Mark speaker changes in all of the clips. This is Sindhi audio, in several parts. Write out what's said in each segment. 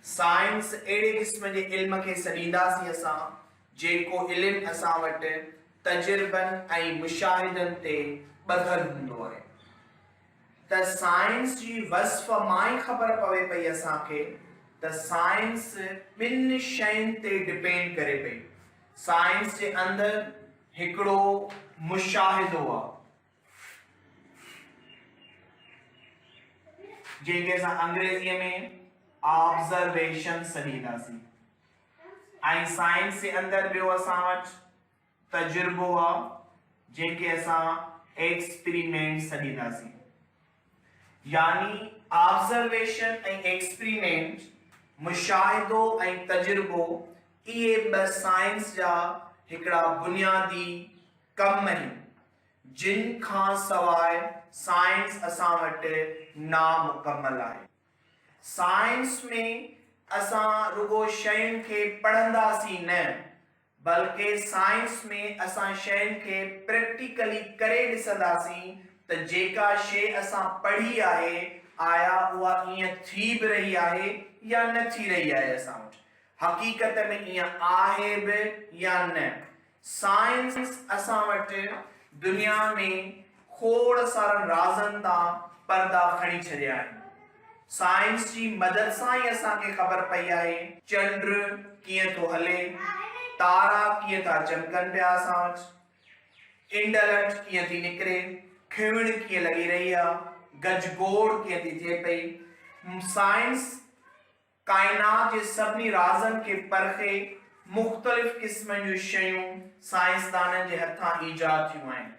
Speaker 1: سائنس اهڙي قسم جي علم کي سڏينداسين اسان جيڪو علم اسان وٽ تجربن ۽ مشاهدن تي ٻڌل هوندو آهي. ته سائنس جي وصف مان ئي خبر پوي پئي اسان کي ته سائنس ٻن شين تي ڊپينڊ ڪري پئي. سائنس جي اندر هڪڙو مشاهدو آ. جنهن کي اسان انگريزيء ۾ آبزرويشن سڏينداسين ۽ سائنس جي اندر ٻيو اسان وٽ تجربو آ جنهن کي اسان ايڪسپريمينٽ سڏينداسين. يعني آبزرويشن ۽ ايڪسپريمينٽ، مشاهدو ۽ تجربو، اهي ٻه سائنس جا هڪڙا بنيادي ڪم آهن جن کان سواء سائنس اسان وٽ نامڪمل آهي. سائنس ۾ اسان رڳو شين کي پڙهنداسين نه بلڪه سائنس ۾ اسان شين کي پريڪٽيڪلي ڪري ڏسنداسين ته جيڪا شيء اسان پڙهي آهي آيا اها ائين ٿي به رهي آهي يا نه ٿي رهي آهي اسان وٽ حقيقت ۾ ائين آهي به يا نه. سائنس اسان وٽ دنيا ۾ کوڙ سارن رازن تان پردا کڻي ڇڏيا آهن. سائنس جي مدد سان ئي اسان کي خبر پئي آهي چنڊ ڪيئن ٿو هلي، تارا ڪيئن ٿا چمڪن پيا اسان وٽ، انڊلٺ ڪيئن ٿي نڪري، کنوڻ ڪيئن لڳي رهي آ، گجگوڙ ڪيئن ٿي ٿئي پئي. سائنس ڪائنات جي سڀني رازن کي پرکي مختلف قسمن جون شيون سائنسدانن جي هٿان ايجاد ٿيون آهن.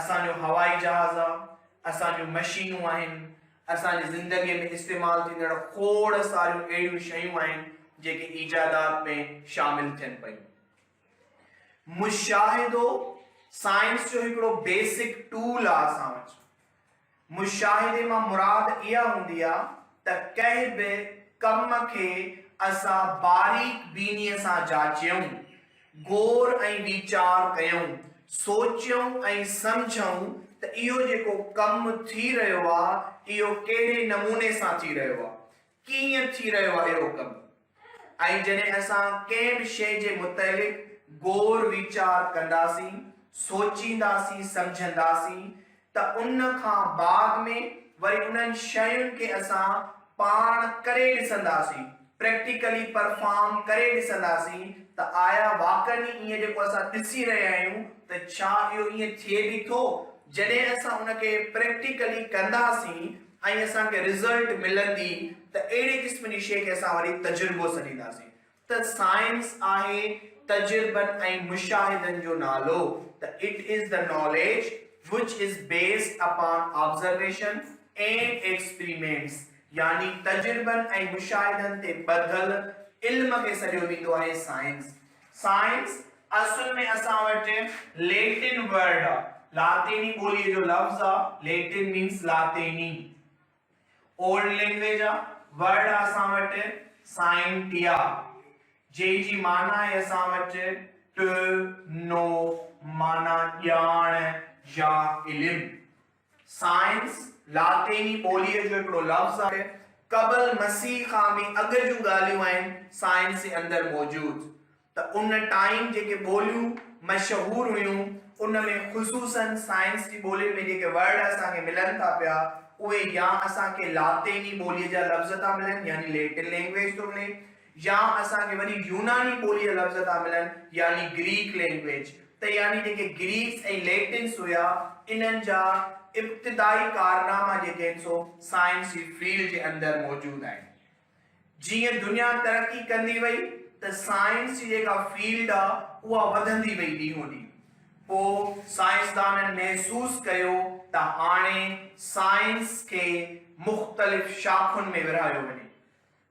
Speaker 1: اسان جو هوائي جهاز آ، اسان جون مشينون آهن، اسان جي زندگيء ۾ استعمال ٿيندڙ کوڙ ساريون اهڙيون شيون آهن جيڪي ايجادات ۾ شامل ٿين پيون. مشاهدو سائنس جو هڪڙو بيسڪ ٽول آ اسان وٽ. مشاهدي مان مراد اها هوندي آ ته ڪنهن به ڪم کي اسان باريڪ بينيء سان جاچيون، غور ۽ ويچار ڪيون، سوچيون ۽ سمجهون ته اهو جيڪو ڪم ٿي رهيو آ اهو ڪهڙي نموني سان ٿي رهيو آ، ڪيئن ٿي رهيو آهي اهو ڪم ۽ جڏهن اسان ڪنهن به شيء جي متعلق غور ويچار ڪنداسين، سوچينداسين، سمجهنداسين ته ان کان بعد ۾ وري انهن شين کي اسان پاڻ ڪري ڏسنداسين، پريڪٽيڪلي پرفارم ڪري ڏسنداسين ته آيا واقعن ئي ائين جيڪو اسان ڏسي رهيا آهيون ته ڇا اهو ائين ٿئي به ٿو؟ جڏهن اسان ان کي پريڪٽيڪلي ڪنداسين ۽ اسان کي رزلٽ ملندي ته اهڙي قسم جي شيء کي اسان وري تجربو سڏينداسين ته سائنس آهي تجربن ۽ مشاهدن جو نالو ته it is the knowledge which is based upon observation and experiments يعني تجربن ۽ مشاهدن تي ٻڌل علم کي سڏيو ويندو آهي سائنس. سائنس اصل ۾ اسان وٽ ليٽن ورڊ آ، لاطيني ٻوليء جو لفظ آ، ليٽن مينس لاطيني، اولڊ لينگويج آ، ورڊ آ اسان وٽ سائنٽيا، جنهن جي معنيٰ آهي اسان وٽ ٽ نو معنيٰ ڄاڻ يا علم. سائنس لاطيني ٻوليء جو هڪڙو لفظ آهي. قبل مسيح کان به اڳ جون ڳالهيون آهن سائنس جي اندر موجود ته ان ٽائيم جيڪي ٻوليون مشهور هيون ان ۾ خصوصاً سائنس جي ٻولين ۾ جيڪي ورڊ اسان کي ملن ٿا پيا اهي يا اسان کي لاطيني ٻوليء جا لفظ ٿا ملن يعني ليٽن لينگويج ٿو ملي يا اسان کي وري يوناني ٻوليء جا لفظ ٿا ملن يعني گريڪ لينگويج ته يعني جيڪي گريڪس ۽ ليٽنس هيا انهن جا ابتدائي ڪارناما جيڪي آهن سو سائنس جي فيلڊ جي اندر موجود آهن. جيئن دنيا ترقي ڪندي وئي ته سائنس جي جيڪا فيلڊ آ اها وڌندي وئي ڏينهون ڏينهن. پوء سائنسدانن محسوس ڪيو ته هاڻي سائنس کي مختلف شاخن ۾ ورهايو وڃي.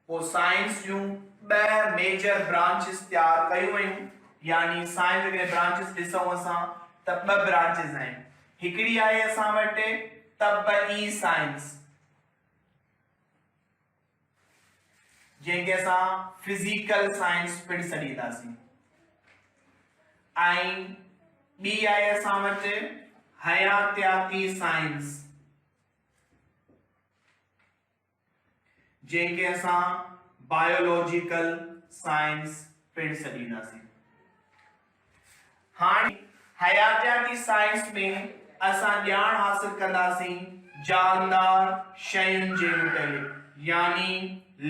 Speaker 1: پوء سائنس جون ٻه ميجر برانچز تيار ڪيون ويون يعني سائنس جون جيڪڏهن برانچز ڏسون اسان ته ٻه برانچز آهن هڪڙي آهي اسان وٽ طبعي سائنس جنهن کي اسان فزيڪل سائنس پڻ سڏينداسين ۽ ٻي آهي اسان وٽ حياتياتي سائنس جنهن کي اسان بايولاجيڪل سائنس پڻ سڏينداسين. هاڻي حياتياتي سائنس ۾ اسان ڄاڻ حاصل ڪنداسين جاندار شين جي متعلق يعني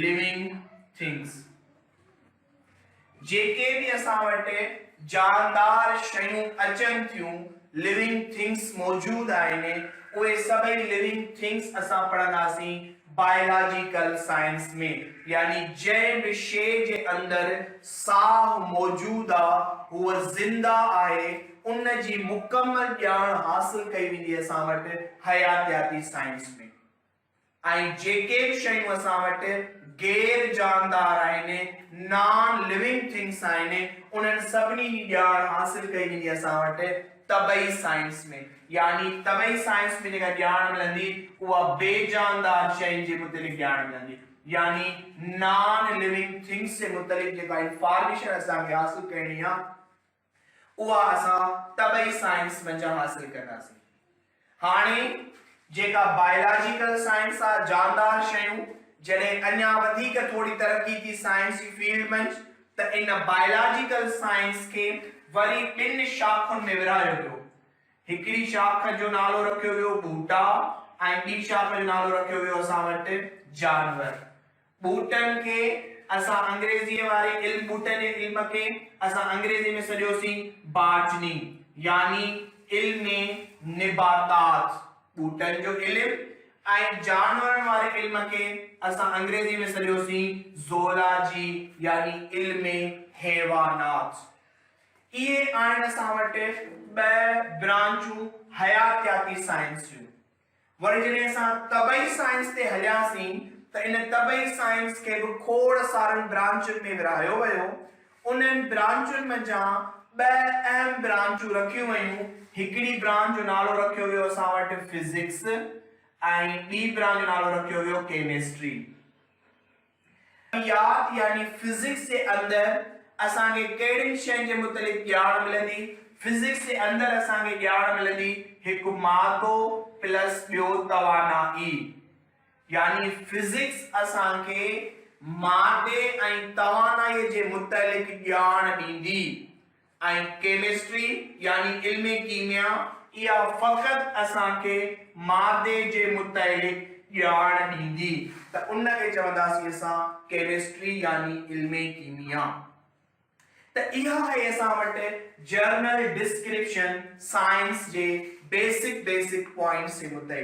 Speaker 1: Living Things. جيڪي به اسان وٽ جاندار شيون اچن ٿيون، Living Things، موجود آهن، اهي سڀئي Living Things اسان پڙهنداسين بايولاجيڪل سائنس ۾، يعني جنهن به شيء جي اندر ساهه موجود آ، هوء زنده آهي، ان جي مڪمل ڄاڻ حاصل ڪئي ويندي اسان وٽ حياتياتي سائنس ۾. ۽ جيڪي به شيون اسان وٽ غير جاندار آهن، Non Living Things، آهن، انهن سڀني جي ڄاڻ حاصل ڪئي ويندي اسان وٽ طبعي سائنس ۾. يعني طبعي سائنس ۾ جيڪا ڄاڻ ملندي اها بي جاندار شين جي متعلق ڄاڻ ملندي. يعني Non Living Things جي متعلق جيڪا انفارميشن اسان کي حاصل ڪرڻي آهي، اها اسان طبعي سائنس منجهان حاصل ڪنداسين. هاڻي جيڪا بايولاجيڪل سائنس آ، جاندار شيون، جڏهن اڃا وڌيڪ ٿوري ترقي ٿي سائنس جي فيلڊ منجهه ته ان بايولاجيڪل سائنس کي وري ٻن شاخن ۾ ورهايو ويو. هڪڙي شاخ جو نالو رکيو ويو ٻوٽا ۽ ٻي شاخ جو نالو رکيو ويو اسان وٽ جانور. ٻوٽن کي اسان انگريزيء واري علم ٻوٽن جي علم کي اسان انگريزيء ۾ سڏيوسين باٽني يعني علم نباتات، ٻوٽن جو علم، ۽ جانورن واري علم کي اسان انگريزيء ۾ سڏيوسين زولاجي يعني علم حيوانات. اهي آهن اسان وٽ ٻه برانچون حياتياتي سائنس جون. وري جڏهن اسان طبعي سائنس تي هلياسين ته ان طبعي سائنس کي به کوڙ سارن برانچن ۾ ورهايو ويو. انهن برانچن منجهان ٻه اهم برانچون رکيون ويون. هڪڙي برانچ جو نالو رکيو ويو اسان وٽ فزڪس ۽ ٻي برانچ جو نالو رکيو ويو ڪيمسٽري. طبيعات يعني فزڪس جي اندر اسان کي ڪهڙين شين جي متعلق ڄاڻ ملندي؟ فزڪس جي اندر اسان کي ڄاڻ ملندي هڪ مادو پلس ٻيو توانائي يعني فزڪس اسان کي مادي ۽ توانائي جي متعلق ڄاڻ ڏيندي. ۽ ڪيمسٽري يعني علم ڪيميا اها فقط اسان کي مادي جي متعلق ڄاڻ ڏيندي ته ان کي چونداسين اسان ڪيمسٽري يعني علم ڪيميا. ته اها آهي اسان وٽ جرنل ڊسڪرپشن سائنس جي بيسڪ بيسڪ پوائنٽس جي متعلق.